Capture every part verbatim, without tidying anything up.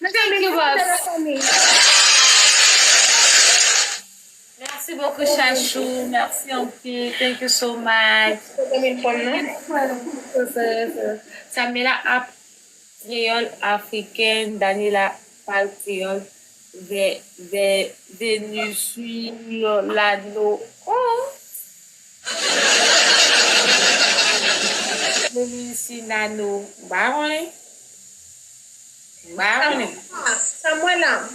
Mezanmi, thank you, boss. Merci beaucoup, Chachou. Merci anpil. Thank you so much. Samela ap kreyòl afriken, Daniela pral kreyòl ve, ve, venezuelano. Oh! Venezuelano. M pa konnen. M pa konnen. Samuela.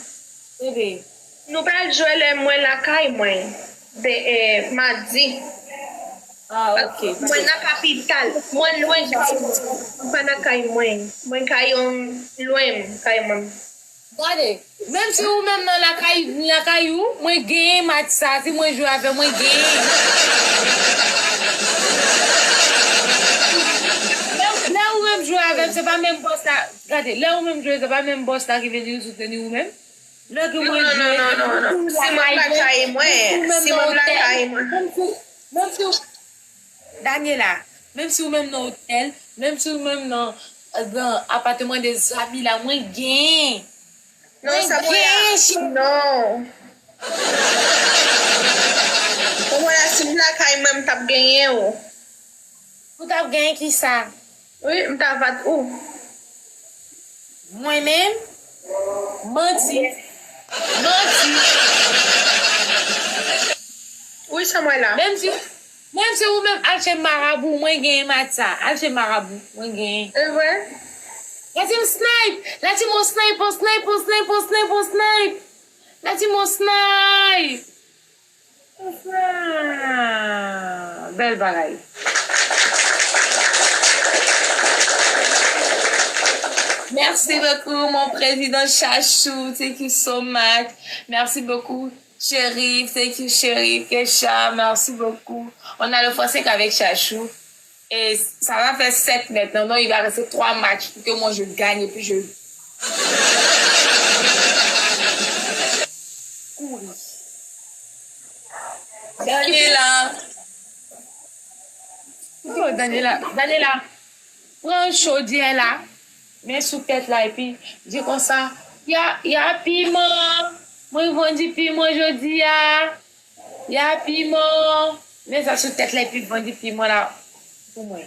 Bebe. Nou pral jwe lè mwen lakay mwen. De, eh, madi. Ah, ok. Mwen nan kapital. Mwen lwen kay mwen. Mwen pa nan kay mwen. Mwen kay yon lwen kay mwen. Gade, menm si ou menm nan lakay, lakay ou, mwen genyen match sa, si mwen jwe avè w, mwen genyen. Lè, lè ou menm jwe avè m, se pa menm bòs la. Gade, lè ou menm jwe, se pa menm bòs la ki vin soutni ou menm. Lè ke mwen jwe, non, non, non, non. Si mwen lakay mwen, si mwen lakay mwen. Menm si, menm si, Daniela, menm si ou menm nan otèl, menm si ou menm nan, nan apateman de zanmi la, mwen gen. Non, mwen sa mwen gen, non. Mwen la, si m lakay mwen, m t ap genyen ou. Ou t ap genyen kisa? Wi, m ta bat ou. Mwen menm? Manti. Manti. Wi, Samuela. Menm si, menm si ou menm al chez marabou, mwen genyen match sa. Al chez marabou, mwen genyen. E vre? La team snipe! La team on snipe, on snipe, on snipe, on snipe, on snipe! La team on snipe! Ah, bèl bagay. Merci beaucoup, mon président Chachou. Thank you so much. Merci beaucoup, Chérif. Thank you, Chérif. Kesha, merci beaucoup. On a le français qu'avec Chachou. Et ça va faire sept maintenant. Non, il va rester trois matchs pour que moi je gagne et puis je kouri. Daniela. Oh, Daniela, Daniela, pran chodyè la, men sou tèt la, epi di konsa, y a, y a piman. Mwen vann di piman jodi a. Y a piman. Men sa sou tèt la, epi vann di piman la pou mwen.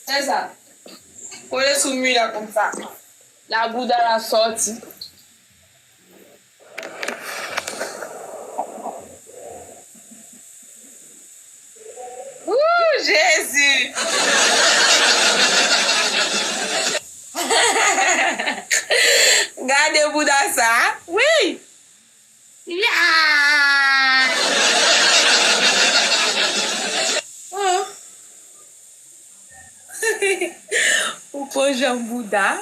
Fè sa. Kole sou mi la konsa. La bouda la sòti. Ooh, Jezi! Gade bouda sa. Wi! Ya! Oh. Ou pran jan bouda?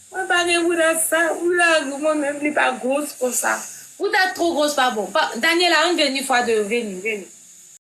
Mwen pa gen bouda sa. Bouda mwen menm li pa gwo konsa. Bouda two gwo pa bon. Pa, Daniela, ann vini fwa de yo. Vini, vini.